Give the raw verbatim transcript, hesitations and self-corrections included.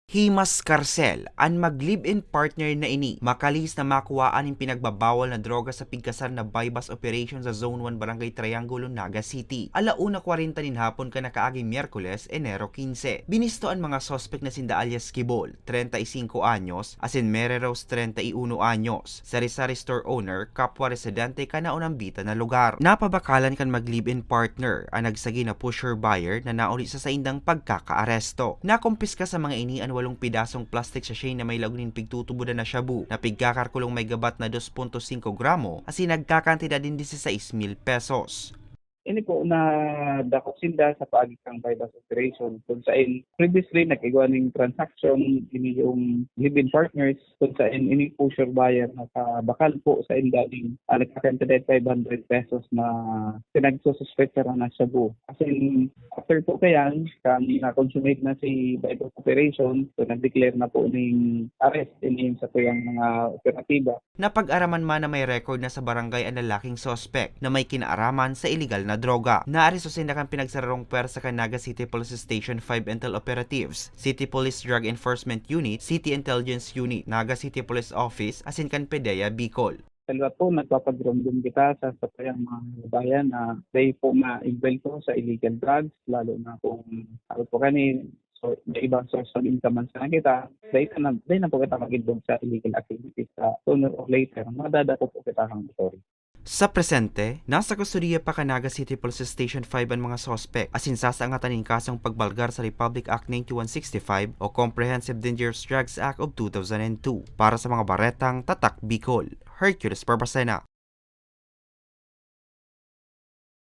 Himas karsel an mag-live-in partner na ini, makalihis na makuwaan nin pinagbabawal na droga sa pigkasal na buy-bust operation sa Zone one, Barangay Triangulo, Naga City. Ala una kwarenta nin hapon kan nakaaging Miyerkules, Enero quince. Binisto an mga suspek na sinda alias Kibol, treinta y cinco anyos, asin Mere Rose, treinta y uno anyos, sari-sari store owner, kapwa residente kan naunang bitan na lugar. Napabakalan kan mag-live-in partner an nagsagi na pusher buyer na nauli sa saindang pagkakaaresto. Nakumpiska sa mga ini an walong pidasong plastic sachet na may laog nin pigtutubodan na shabu na pigkakarkulong may gabat na dos punto singko gramo asin nagkakantidad nin dieciséis mil pesos. Ini po na dakop sinda sa paagi kan buy-bust operation, kung sain previously nag-igwa ning transaction ini yung live-in partners, kung sain ini pusher buyer nakabakal po sa inda ning, ah, nagkakantidad five hundred pesos na pinagsususpetsahan na shabu. As in, after po kayan, kan na-consummate na si buy-bust operation, so nag-declare na po ning arrest ini sa tuyang mga operatiba. Napag-araman man na may record na sa barangay an lalaking suspek na may kinaaraman sa iligal na droga. Naaresto sinda kan pinagsararong pwersa kan Naga City Police Station five Intel Operatives, City Police Drug Enforcement Unit, City Intelligence Unit, Naga City Police Office, asin kan PDEA Bicol. Sa liwat po, nagpapagromdom kita sa, sa tuyang mga kababayan na dai po ma-involve po sa illegal drugs, lalo na kung, ano po kani, so, may ibang source of income man sana kita, dai na, dai na po kita mag-involve sa illegal activities. Sa sooner or later, madadakop po kita kan otorya. Sa presente, nasa kustodiya pa kan Naga City Police Station five an mga suspek, asin sasangatan nin kasong pagbalgar sa Republic Act ninety-one sixty-five o Comprehensive Dangerous Drugs Act of two thousand and two. Para sa mga baretang Tatak Bicol, Hercules Barbacena.